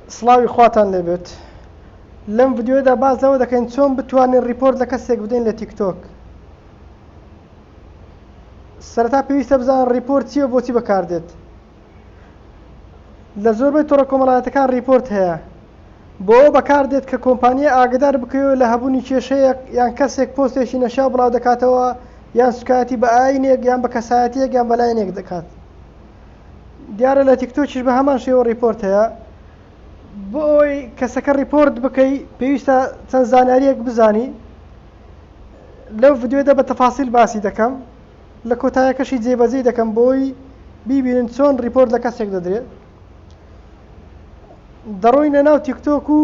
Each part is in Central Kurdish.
سڵاوی خواتان لێبێت لەم ڤیدیۆدا باس لەوە دەکەین چۆن بتوانین report لە کەسێک بدەین لە تیکتۆک. سەرەتا پێویستە بزانن report چییە و بۆچی بەکاردێت. لە زۆربەی تۆڕە کۆمەڵایەتەکان report هەیە. بۆ ئەوە بەکاردێت کە کۆمپانیا ئاگدار بکەوێت لە هەبوونی کێشەیەک یان کەسێک پۆستێکی نەشیاو بڵاو دەکاتەوە یان سوکایەتی بە ئاینێک یان بە کەسایەتیەک یان بە لایەنێک دەکات. دیارە لە تیکتۆکیش بە هەمان شێوە report هەیە. بۆ ئەوەی کەسەکە report بکەی پێویستە چەند زانیاریەک بزانی. لەو ڤیدیۆدا بە تەفاسیل باسی دەکەم. لە کۆتایەکەشی جێبەجێی دەکەم بۆی بیبینن چۆن report لە کەسێک دەدرێت. دەڕۆینە ناو تیکتۆک و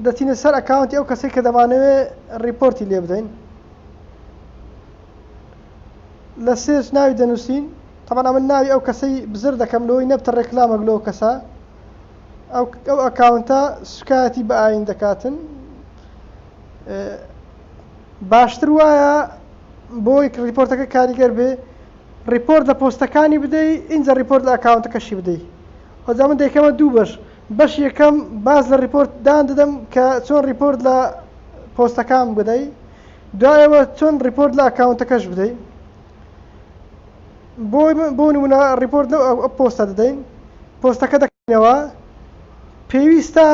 دەچینە سەر account ی ئەو کەسەی کە دەمانەوێت report ی لێ بدەین. لە search ناوی دەنووسین. تەبعەن ئەمن ناوی ئەو کەسەی بزر دەکەم لۆی نەبتە ڕێکلامەک لۆ کەسە. ئەو ئەو account ە سوکایەتی بە ئاین دەکاتن. باشتر وایە بۆی report ەکە کاریگەر بێ report لە پۆستەکانی بدەی ئینجا report لە account ەکەشی بدەی. ئەوجا من دەیکەمە دوو بەش. بەش یەکەم باس لە report دان دەدەم کە چۆن report لە پۆستەکان بدەی. دوایەوە چۆن report لە account ەکەش بدەی. بۆ بۆ نمونە report لەو پۆستە دەدەین. پۆستەکە دەکەینەوە. پێویستە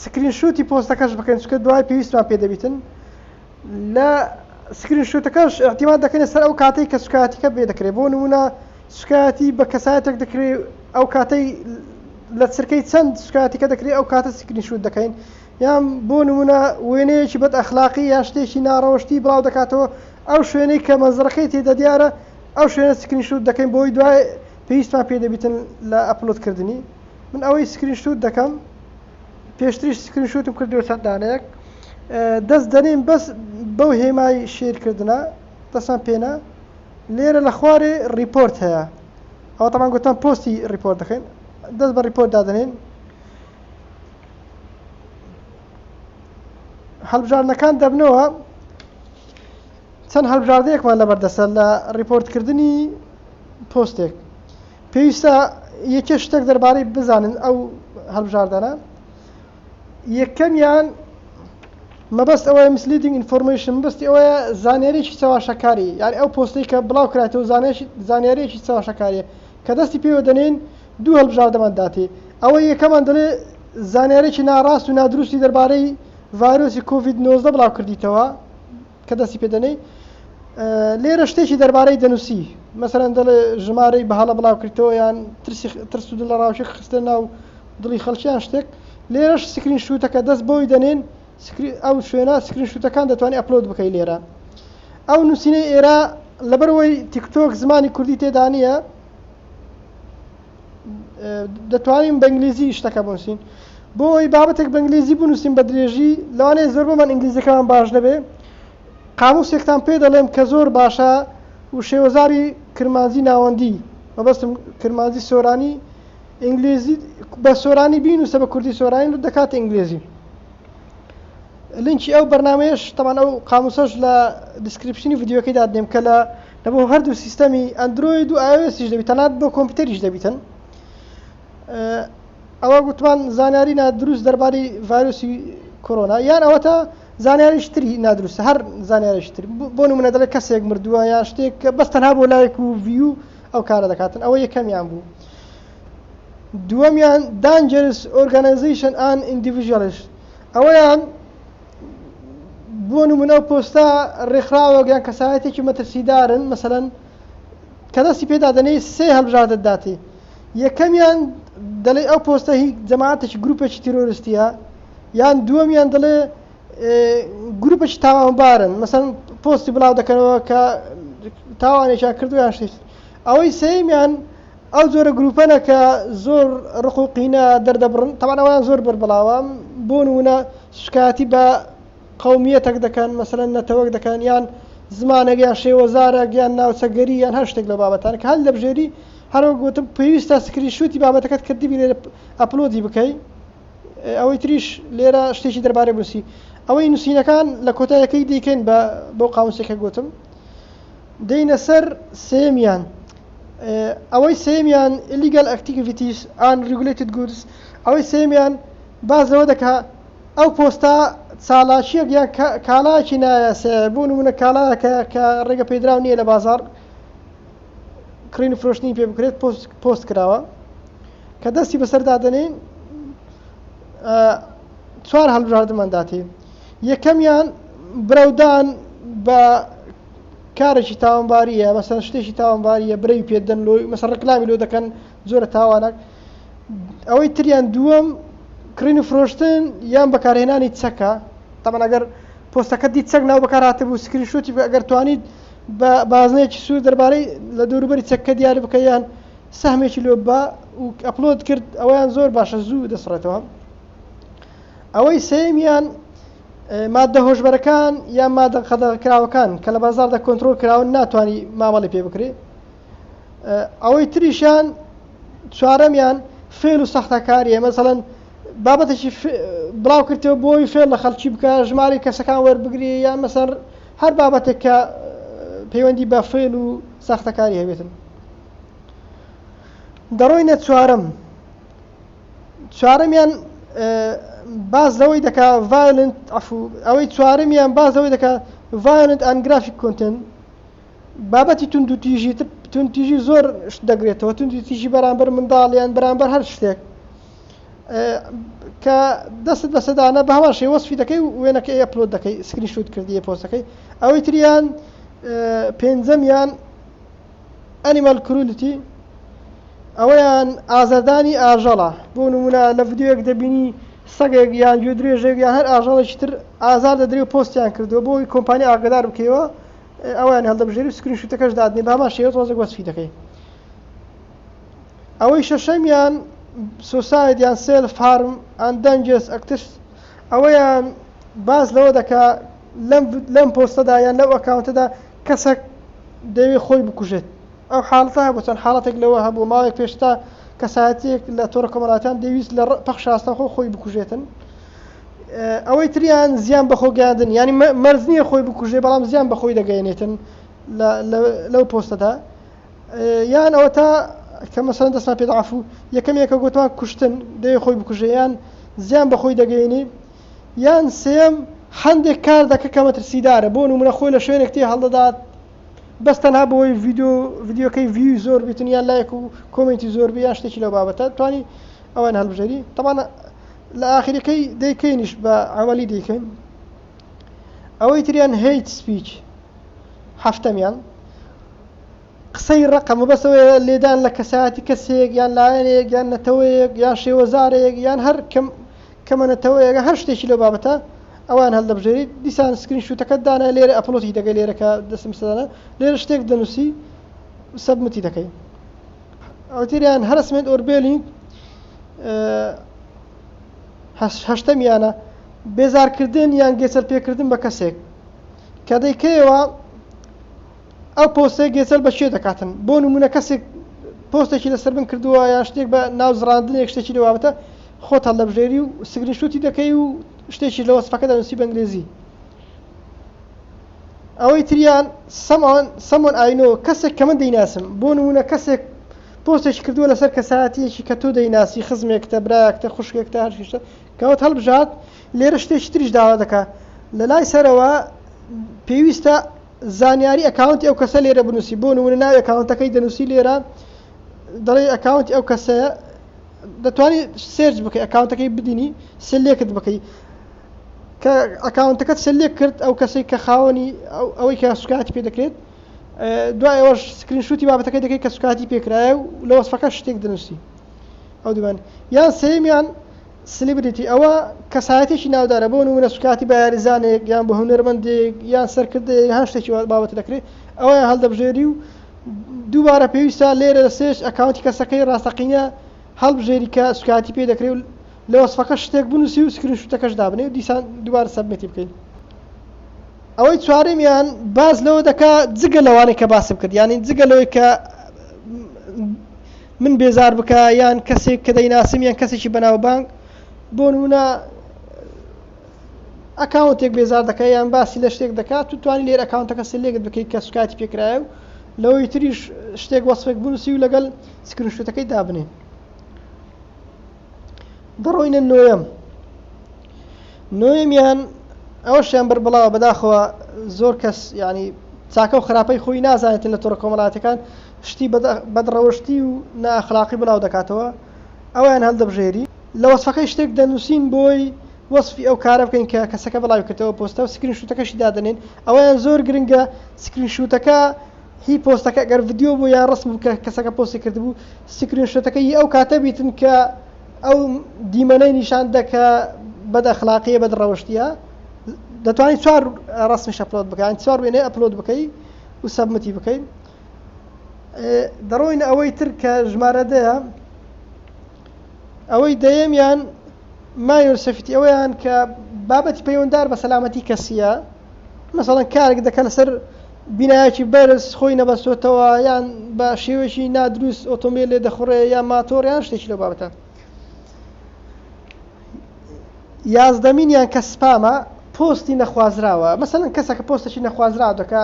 screenshot ی پۆستەکەش بکەین چونکە دوای پێویستمان پێ دەبیتن. لە screenshot ەکەش اعتیماد دەکەینە سەر ئەو کاتەی کە سوکایەتیکە پێ دەکرێت. بۆ نمونە سوکایەتی بە کەسایەتێک دەکرێت ئەو کاتەی لە چرکەی چەند سوکایەتیکە دەکرێت ئەو کاتە screenshot دەکەین. یان بۆ نمونە وێنەیەکی بەد ئەخلاقی یان شتێکی ناڕەوشتی بڵاو دەکاتەوە ئەو شوێنەی کە مەنزەرەکەی تێدا دیارە ئەو شوێنە screenshot دەکەین بۆی دوای پێویستمان پێ دەبیتن لە upload کردنی. من ئەوەی screenshot دەکەم پێشتریش screenshot م کردووە چەند دانەیەک. دەست دەنێین بەس بەو هێمای share کردنە دەستمان پێنە. لێرە لە خوارێ report هەیە. ئەوە تەبعەن گوتم پۆستی report دەکەین. دەست بە report دادەنێین. هەڵبژاردنەکان دەبنەوە. چەند هەڵبژاردەیەکمان لەبەردەستە لە report کردنی پۆستێک. پێویستە یەکێ شتێک دەربارەی بزانن ئەو هەڵبژاردەنە. یەکەمیان مەبەست ئەوەیە misleading information، مەبەستی ئەوەیە زانیاریەکی چەواشەکاری، یعنی ئەو پۆستەی کە بڵاو کرایتەوە زانیاریەکی چەواشەکاریە کە دەستی پێوە دەنێین دوو هەڵبژاردەمان داتێ. ئەوەی یەکەمان دەڵێ زانیاریەکی ناڕاست و نادروستی دەربارەی ڤایرۆسی کۆڤید 19 بڵاو کردیتەوە کە دەستی پێ دەنێی لێرە شتێکی دەربارەی دەنووسی، مەسەلەن دەڵێ ژمارەی بە هەڵە بڵاو کردەوە یان ترسی ترس و دڵەڕاوکێ خستە ناو دڵی خەڵکی یان شتێک. لێرەش screenshot ەکە دەست بۆی دەنێن، ئەو شوێنە screenshot ەکان دەتوانانی upload بکەی لێرە. ئەو نووسینەی ئێرە لەبەرەوەی تیکتۆک زمانی کوردی تێدا نییە دەتوانین بە ئینگلیزی شتەکە بنووسین. بۆ ئەوەی بابەتێک بە ئینگلیزی بنووسین بە درێژی لەوانەیە زۆربەمان ئینگلیزیەکەمان باش نەبێ. قاموسێکتان پێ دەڵێم کە زۆر باشە و شێوەزاری کرمانجی ناوەندی، مەبەستم کرمانجی سۆرانی، ئینگلیزی بە سۆرانی بینووسە بە کوردی سۆرانی دەکاتە ئینگلیزی. لینکی ئەو بەرنامەیەش تەبعەن ئەو قاموسەش لە description ی ڤیدیۆکەی دادنێم کە لە لە بۆ هەردوو سیستەمی ئەندرۆید و iOS یش دەبیت، تەنانەت بۆ کۆمپیوتەریش دەبیتن. ئەوە گوتمان زانیاری نادروست دەربارەی ڤایرۆسی کۆرۆنا، یان ئەوەتە زانیاریش تری نادروستە، هەر زانیاریش تر. بۆ نمونە دەڵێ کەسێک مردووە یان شتێک کە بەس تەنها بۆ لایک و view ئەو کارە دەکاتن. ئەوە یەکەمیان بوو. دووەمیان dangerous organization and individuals، ئەوەیان بۆ نمونە ئەو پۆستە ڕێکخراوێک یان کەسایەتێکی مەترسیدارن، مەسەلەن کە دەستی پێدا دەنێی سێ هەڵبژاردەت داتێ. یەکەمیان دەڵێ ئەو پۆستە هی جەماعەتێکی گروپێکی تیرۆریستیە، یان دووەمیان دەڵێ گروپێکی تاوانبارن، مەسەلەن پۆستی بڵاو دەکەنەوە کە تاوانێکیان کردو یان شتێکی. ئەوەی سێیەمیان ئەو جۆرە گروپەنە کە زۆر ڕق و قینە دەردەبڕن، تەبعەن ئەویان زۆر بەربڵاوە. بۆ نمونە سوکایەتی بە قەومیەتێک دەکەن، مەسەلەن نەتەوەک دەکەن، یان زمانێک یان شێوەزارێک یان ناوچەگەری یان هەر شتێک لەو بابەتانە کە هەل دەبژێری. هەروەک گوتم پێویستە screenshot ی بابەتەکەت کردبی لێرە upload ی بکەی. ئەوەی تریش لێرە شتێکی دەربارەی بنووسی. ئەوەی نووسینەکان لە کۆتایەکەی دەیکەین بە بەو قاموسێکە گوتم. دێینە سەر سێیەمیان. ئەوەی سێیەمیان Illegal Activities Unregulated Goods، ئەوەی سێیەمیان باس لەوە دەکا ئەو پۆستە چالاکییەک یان کاڵایەکی نایاسایە، بۆ نموونە کاڵایەکە کە ڕێگە پێدراو نییە لە بازاڕ کڕین و فرۆشتنی پێ بکرێت پۆست کراوە کە دەستی بەسەردا دەنێین چوار هەڵبژاردنمان داتێ یەکەمیان برەودان بە کارێکی تاوانباریە مەسەن شتێکی تاوانباریە برەوی پێدەن لۆی مەسەن ڕکلامی لۆ دەکەن جۆرە تاوانەک ئەوەی تریان دووەم کڕین و فرۆشتن یان بەکارهێنانی چەکە تەبعەن ئەگەر پۆستەکە دیت چەک ناو بەکار هاتبوو screenshot ی بکە ئەگەر توانیت بە بازنەیەکی سوور دەربارەی لە دەوروبەری چەکەکە دیاری بکە یان سەهمێکی لۆ بە و upload کرد ئەویان زۆر باشە زوو دەسڕێتەوە ئەوەی سێیەمیان ماددە هۆشبەرەکان یان مادە قەدەغەکراوەکان کە لە بازاڕدا کۆنترۆڵ کراون ناتوانی مامەڵی پێ بکرێ. ئەوەی تریشیان چوارەمیان فێل و ساختەکاریە مەسەڵەن بابەتێکی بڵاو کردەوە بۆی فێڵ لە خەڵکی بکە ژمارەی کەسەکان وەربگری یان مەسەر هەر بابەتێک کە پەیوەندی بە فێل و ساختەکاری هەبێتن. دەڕۆینە چوارەم. چوارەمیان باس لەوەی دەکا violent عەفو ئەوەی چوارەمیان باس لەوەی دەکا violent and graphic content بابەتی توندوتیژی توندتیژی زۆر شت دەگرێتەوە توندوتیژی بەرامبەر منداڵ یان بەرامبەر هەر شتێک کە دەستت بەسەدانە بە هەمان شێوە وەسفی دەکەی و وێنەکەی upload دەکەی screenshot کردی پۆستەکەی ئەوەی تریان پێنجەمیان Animal Cruelty ئەوەیان ئازاردانی ئاژەڵە، بۆ نموونە لە ڤیدیۆیەک دەبینی سەگێک یان گوێدرێژێک یان هەر ئاژەڵێکی تر ئازار دەدرێ و پۆستیان کردووە بۆ ئەوەی کۆمپانیا ئاگادار بکەیەوە ئەویان هەڵدەبژێری و screenshot ەکەش دادنێ بە هەمان شێوە تۆزێک وەسفی دەکەی. ئەوەی شەشەمیان suicide یان self harm and dangerous acts ئەوەیان باس لەوە دەکا لەم لەم پۆستەدا یان لەو ئەکاونتەدا کەسەک دەیەوێت خۆی بکوژێت ئەو حاڵەتە هەبوو چەند حاڵەتێک لەوە هەبوو ماوەیەک پێشتا کەسایەتیەک لە تۆڕە کۆمەڵاتیان دەیویست لە پەخش ڕاستەوخۆ خۆی بکوژێتن ئەوەی تریان زیان بەخۆ گەیاندن یانی مەرج نییە خۆی بکوژێ بەڵام زیان بەخۆی دەگەیەنێتن لەو پۆستەدا یان ئەوە تا کە مەسەن دەستمان پێدا عفو یەکەم یەکە گوتمان کوشتن دەیە خۆی بکوژێ یان زیان بەخۆی دەگەیەنی یان سێیەم هەندێک کار دەکە کە مەترسیدارە بۆ نمونە خۆی لە شوێنێک تێ هەڵدەدات بەس تەنها بۆی ڤیدیۆ ڤیدیۆکەی view ی زۆر بیتن یان لایک و comment ی زۆر بی یان شتێکی لەو بابەتە توانی ئەوان هەڵبژێری تەبعەن لە ئاخرەکەی دەیکەینیش بە عملی دەیکەین ئەوەی تریان hate speech هەفتەمیان قسەی ڕەقە مەبەست ئەوەیە لێدان لە کەسایەتی کەسێک یان لایەنێک یان نەتەوەیەک یان شێوەزارێک یان هەر کەم کەمە نەتەوەیەک هەر شتێکی لەو بابەتە ئەوان هەڵدەبژێریت دیسان screenshot ەکەت دانا لێرە upload ی دەکەی لێرە کە دەستم سەدانە لێرە شتێک دەنووسی submit ی دەکەی ئەوتریان harassment or bullying هەشتەمیانە بێزارکردن یان گێچەل پێکردن بە کەسێک کە دەیکەیەوە ئەو پۆستەی گێچەل بە کێ دەکاتن؟ بۆ نموونە کەسێک پۆستێکی لەسەر من کردووە یان شتێک بە ناو زڕاندنێک شتێکی لەو بابەتە خۆت هەڵدەبژێری و screenshot ی دەکەی و شتێکی لە وەسفەکە دەنووسی بە ئینگلیزی. ئەوەی تریان someone someone I know کەسێک کە من دەیناسم بۆ نموونە کەسێک پۆستێکی کردووە لەسەر کەسایەتییەکی کە تۆ دەیناسی خزمێکتە برایەکتە خوشکێکتە هەر شتێکتە کەوت هەڵبژارد لێرە شتێکی تریش داوا دەکا لە لای سەرەوە پێویستە زانیاری ئەکاونتی ئەو کەسە لێرە بنووسی بۆ نمونە ناوی ئەکاونتەکەی دەنووسی لێرە دەڵێ ئەکاونتی ئەو کەسەیە دەتوانی search بکەی ئەکاونتەکەی بدینی select بکەی کە ئەکاونتەکەت select کرد ئەو کەسێک کە خاوەنی ئەوەی کە سوکاتی پێ دەکرێت دوای ئەوەش screenshot ی بابەتەکەی دەکەی کە سوکاتی پێکرایە و لە وەسفەکە شتێک دەنووسی ئەو دووان یان سێمیان celebrity، ئەوە کەسایەتیەکی ناودارە، بۆ نموونە سوکایەتی بە یاریزانێک یان بە هونەرمەندێک یان سەرکردەیەک هەر شتێکی وا بابەتە دەکرێت ئەوەیان هەڵدەبژێری و دووبارە پێویستە لێرە لە search ئەکاونتی کەسەکەی ڕاستەقینە هەڵبژێری کە سوکایەتی پێ دەکرێت و لە وەسفەکە شتێک بنووسی و screenshot ەکەش دابنێ و دیسان دووبارە submit ی بکەین. ئەوەی چوارەمیان باس لەوە دەکا جگە لەوانەی کە باسم کرد یانی جگە لەوەی کە من بێزار بکە یان کەسێک کە دەیناسم یان کەسێکی بەناوبانگ بۆ نمونە ئەکاونتێک بێزار دەکە یان باسی لە شتێک دەکات تو توانی لێر ئەکاونتەکە select بکەیت کە سوکاتی پێکرایە و لەوەی تریش شتێک وەسفێک بنووسی و لەگەڵ screenshot ەکەی دابنێن. دەڕۆینە نۆیەم. نۆیەمیان ئەوەشیان بەربڵاوە بەداخەوە زۆر کەس یعنی چاکە و خراپەی خۆی نازانێتن لە تۆڕە کۆمەڵاتەکان شتی بەدڕەوشتی و نائەخلاقی بڵاو دەکاتەوە ئەویان هەڵدەبژێری لە وەسفەکەی شتێک دەنووسین بۆی وەسفی ئەو کارە بکەین کە کەسەکە بڵاوی کردەوە پۆستە و screenshot ەکەشی دادەنێن ئەوەیان زۆر گرنگە screenshot ەکە هی پۆستەکە گەر ڤیدیۆ بوو یان ڕسم بوو کە کەسەکە پۆستی کردبوو screenshot ەکە هی ئەو کاتە بیتن کە ئەو دیمەنەی نیشان دە کە بەد ئەخلاقیە بەد ڕەوشتیە دەتوانانی چوار ڕسمیش upload بکەین چوار وێنەی upload بکەی و submit ی بکەی دەڕۆین ئەوەی تر کە ژمارە دەیە ئەوەی دەیەمیان minor safety ئەوەیان کە بابەتی پەیوەندار بە سەلامەتی کەسیە مەسەڵەن کارێک دەکە لەسەر بینایەکی بەرز خۆی نەبەستۆتەوە یان بە شێوەیەکی نادروست ئۆتۆمبیل لێ دەخوڕێ یان ماتۆر یان شتێکی لەو بابەتە. یازدەمینیان کە سپامە پۆستی نەخوازراوە مەسەلەن کەسەکە پۆستێکی نەخوازراو دەکا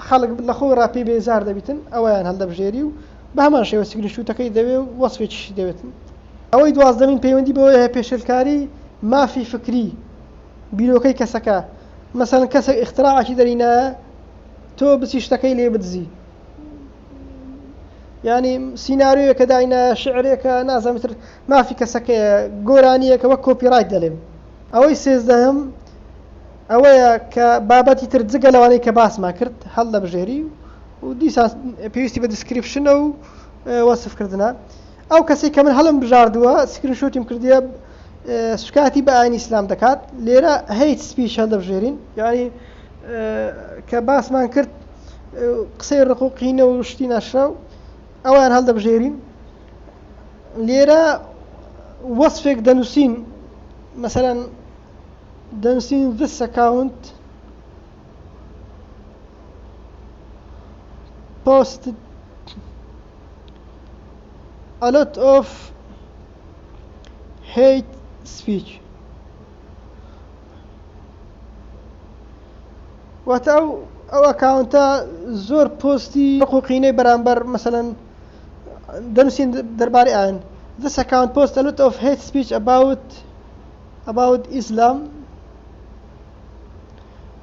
خەڵک لە خۆی ڕا پێی بێزار دەبیتن ئەوەیان هەڵدەبژێری و بە هەمان شێوە screenshot ەکەی دەوێ و وەسفێکیشی دەوێتن. ئەوەی دوازدەمین پەیوەندی بەوەی هەیە پێشێلکاری مافی فکری بیرۆکەی کەسەکە مەسەلەن کەسێک ئیختراعێکی دەرینایە تۆ بچی شتەکەی لێ بدزی یعنی سیناریۆیەکە داینایە شعرێکە نازانم تر مافی کەسەکەیە گۆرانیەکە وەک copyright دەلێم ئەوەی سێزدەهەم ئەوەیە کە بابەتی تر جگە لەوانەی کە باسمان کرد هەڵدەبژێری و دیسان پێویستی بە description ە و وەسفکردنە ئەو کەسەی کە من هەڵم بژاردووە screenshot یم کردیە سوکایەتی بە ئاینی ئیسلام دەکات لێرە hate speech هەڵدەبژێرین یعنی کە باسمان کرد قسەی ڕق و قینە و شتی ناشراو ئەویان هەڵدەبژێرین لێرە وەصفێک دەنووسین مەسەلەن دەنووسین this account posted a lot of hate speech واتە ئەو ئەو ئەکاونتە زۆر پۆستی ڕق و قینەی بەرامبەر مەسەلەن دەنووسین دەربارەی ئاین This account posts a lot of hate speech about about Islam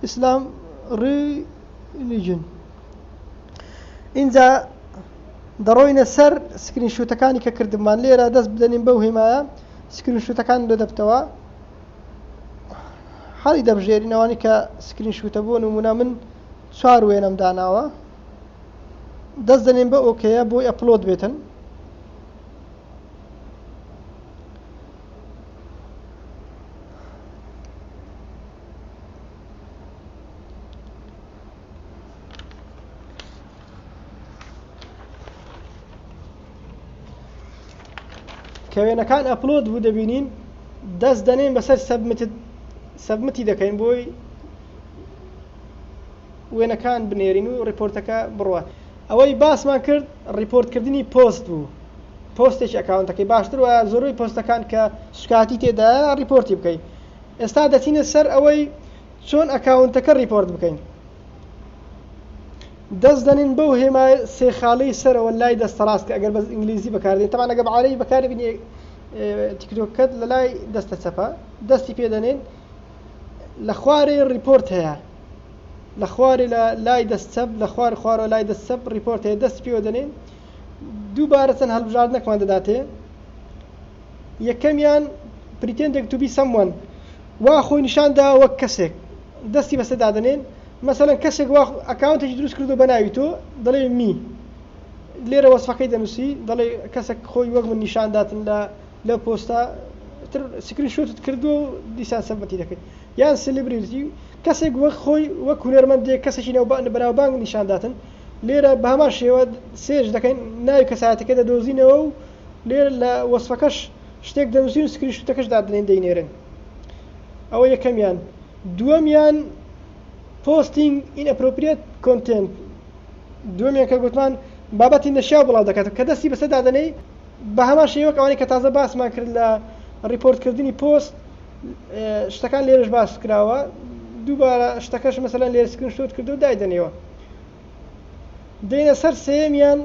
Islam religion ئینجا دەڕۆینە سەر screenshot ەکانی کە کردمان لێرە دەست بدەنین بەو هێمایە screenshot ەکان لۆ دەبتەوە هەڵی دەبژێرین ئەوانی کە screenshot ە بۆ نمونە من چوار وێنەم داناوە دەست دەنێن بە okay ە بۆی upload بێتن کە وێنەکان upload بوو دەبینین دەست دەنێن بەسەر submit ی دەکەین بۆی وێنەکان بنێرین و ڕیپۆرتەکە بڕوات ئەوەی باسمان کرد ڕیپۆرتکردنی پۆست بوو پۆستێکی ئەکاونتەکەی باشتر وایە زۆربەی پۆستەکان کە سوکاتی تێدایە ڕیپۆرتی بکەی ئێستا دەچینە سەر ئەوەی چۆن ئەکاونتەکە ڕیپۆرت بکەین دەست دەنین بەو هێمای سێ خاڵەی سەرەوە لای دەستە ڕاست کە ئەگەر بەس ئینگلیزی بەکاردێن تەمان ئەگەر بە عەرەبی بەکاری بینی تیکتۆکەت لە لای دەستە چەپە دەستی پێ دەنێن لە خوارێ report هەیە لە خوارێ لە لای دەست چەپ لە خوار خوارەوە لای دەست چەپ report هەیە دەستی پێوە دەنێن دووبارە چەند هەڵبژاردنێکمان دەداتێ یەکەمیان pretending to be someone وا خۆی نیشان دا وەک کەسێک دەستی بەسەر دادەنێن مەسەلەن کەسێک وا ئەکاونتێکی دروست کردو بە ناوی تۆ دەڵێ me لێرە وەسفەکەی دەنووسی دەڵێ کەسێک خۆی وەک من نیشان داتن لە لە پۆستە تر screenshot ت کردو و دیسان submit ی دەکەیت یان celebrity کەسێک وەک خۆی وەک هونەرمەندێک کەسێکی بەناوبانگ نیشان داتن لێرە بە هەمان شێوە search دەکەین ناوی کەسایەتەکە دەدۆزینەوە و لێرە لە وەسفەکەش شتێک دەنووسین و screenshot ەکەش دادەنێین دەینێرن ئەوە یەکەمیان دووەمیان posting inappropriate content دووەمیان کە گوتمان بابەتی نەشیاو بڵاو دەکات کە دەستی بەسەر دادەنێی بە هەمان شێوە وەک ئەوانەی کە تازە باسمان کرد لە ڕیپۆرتکردنی پۆست شتەکان لێرەش باس کراوە دووبارە شتەکەش مەسەلەن لێرە screenshot کردو دایدەنێەوە. دێنە سەر سێیەمیان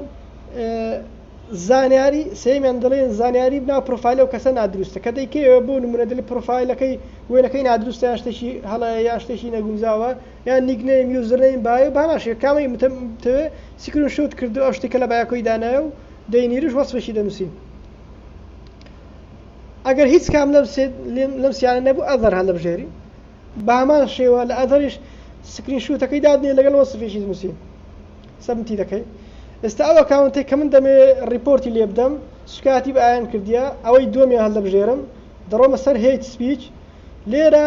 زانیاری سێیەمیان دەڵێن زانیاری ناو پرۆفایل ئەو کەسە نادروستە کە دەیکەیەوە بۆ نمونە دەڵێ پرۆفایلەکەی وێنەکەی نادروستە یان شتێکی هەڵەیە یان شتێکی نەگونجاوە یان nickname username bio بە هەمان شێوە کامەی بتەوێ screenshot کردو ئەو شتێکە لە bio کەی دانایە و دەینیرش وەسفێکی دەنووسی ئەگەر هیچ کام لەم لەم سیانە نەبوو other هەڵدەبژێری بە هەمان شێوە لە other یش screenshot ەکەی دادنێ لەگەڵ وەسفێکی نووسی submit ی دەکەی. ئێستا ئەو account ەی کە من دەمەوێ ڕیپۆرتی لێ بدەم سوکایەتی بە ئایین کردیە ئەوەی دووەمیان هەڵدەبژێرم دەڕۆمە سەر hate speech لێرە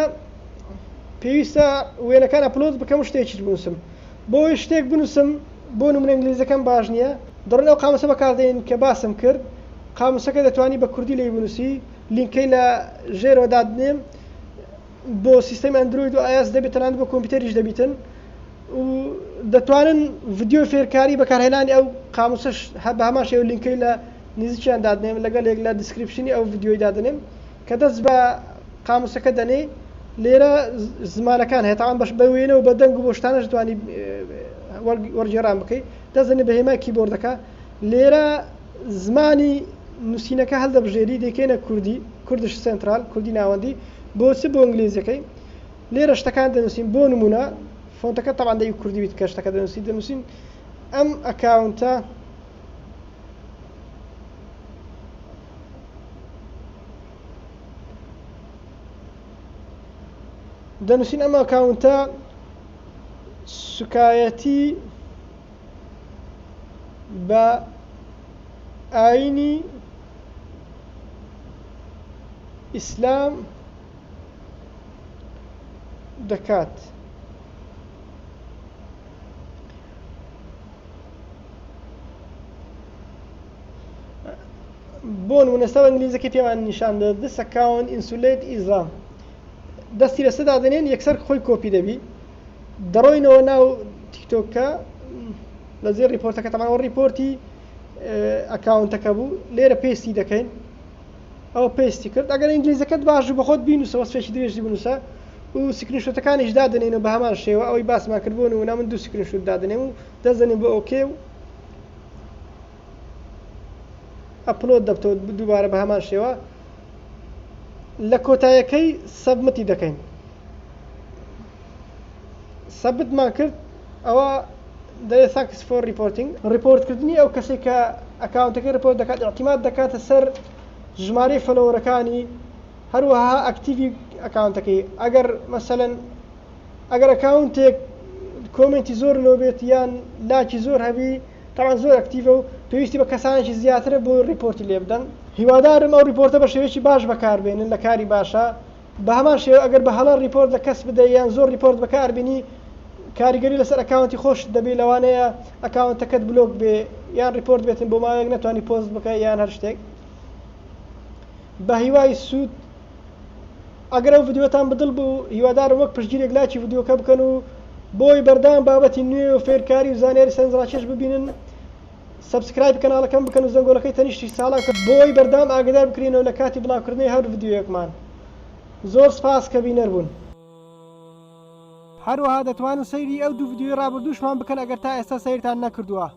پێویستە وێنەکان upload بکەم و شتێکیش بنووسم بۆی شتێک بنووسم بۆ نمونە ئینگلیزەکەم باش نییە دەڕۆن ئەو قاموسە بەکاردێن کە باسم کرد قاموسەکە دەتوانی بە کوردی لێی بنووسی لینکەی لە ژێرەوە دادنێم بۆ سیستەمی ئەندرۆید و iOS دەبێت تەنانەت بۆ کۆمپیوتەریش دەبیتن و دەتوانن ڤیدیۆی فێرکاری بەکارهێنانی ئەو قاموسەش بە هەمان شێوە لینکەی لە نزیکیان دادنێم لەگەڵ یەک لە description ی ئەو ڤیدیۆی دادەنێم کە دەست بە قاموسەکە دەنێی لێرە زمانەکان هەیە تاوان بەش بە وێنە و بە دەنگ و بۆ شتانەش دەتوانی وەرگێڕان بکەیت دەست دەنێ بە هێمای کیبۆردەکە لێرە زمانی نووسینەکە هەڵدەبژێری دەیکەینە کوردی Kurdish Central کوردی ناوەندی بۆ چ بۆ ئینگلیزیەکەی لێرە شتەکان دەنووسین بۆ نمونە فۆنتەکە تەبعەن دەی کوردی بیت کە شتەکە دەنووسی دەنووسین ئەم account ە دەنووسین ئەم account ە سوکایەتی بە ئاینی ئیسلام دەکات. بۆ نمونە ئێستا بە ئینگلیزەکەی پێمان نیشان دەدات This account insulate Islam دەستی لەسەر دادەنێن یەکسەر خۆی کۆپی دەبی دەڕۆینەوە ناو تیکتۆکە لە زێر ڕیپۆرتەکە تەمانەوە ڕیپۆرتی account ەکە بوو لێرە paste ی دەکەین ئەوە paste ی کرد ئەگەر ئینگلیزەکەت باش بوو بەخۆت بینوسە وەسفێکی درێژی بنووسە و screenshot ەکانیش دادەنێین و بە هەمان شێوە ئەوەی باسمان کرد بۆ نموونە من دوو screenshot دادەنێم و دەست دەنێم بۆ okay و upload دەبتەوە دووبارە بە هەمان شێوە لە کۆتایەکەی submit ی دەکەین submit مان کرد ئەوە دەێ thanks for reporting ڕیپۆرتکردنی ئەو کەسێک کە account ەکەی ڕیپۆرت دەکات ئیعتیماد دەکاتە سەر ژمارەی follower ەکانی هەروەها active ی account ەکەی ئەگەر مەسەلەن ئەگەر account ێک comment ی زۆر لۆ بێت یان لاکی زۆر هەبی تەبعەن زۆر active ە و پێویستی بە کەسانێکی زیاترە بۆ ڕیپۆرتی لێ بدەن هیوادارم ئەو ڕیپۆرتە بە شێوەیەکی باش بەکاربێنن لە کاری باشە بە هەمان شێوە ئەگەر بە هەڵە ڕیپۆرت لە کەس بدەی یان زۆر ڕیپۆرت بەکاربینی کاریگەری لەسەر account ی خۆشت دەبی لەوانەیە account ەکەت بلۆک بێ یان ڕیپۆرت بێتن بۆ ماوەیەک نەتوانی پۆست بکەی یان هەر شتێک بە هیوای سوود ئەگەر ئەو ڤیدیۆتان بەدڵ بوو هیوادارم وەک پشتگیرێک لایکی ڤیدیۆکە بکەن و بۆی بەردەوام بابەتی نوێ و فێرکاری و زانیاری سەرنجڕاکێش ببینن subscribe کەناڵەکەم بکەن و زەنگۆڵەکەی تەنیشتی ساڵا بکەن بۆی بەردەوام ئاگادار بکرێنەوە لە کاتی بڵاوکردنەوەی هەر ڤیدیۆیەکمان. زۆر سپاس کە بینەر بوون. هەروەها دەتوانن سەیری ئەو دوو ڤیدیۆی ڕابردووشمان بکەن ئەگەر تا ئێستا سەیرتان نەکردووە.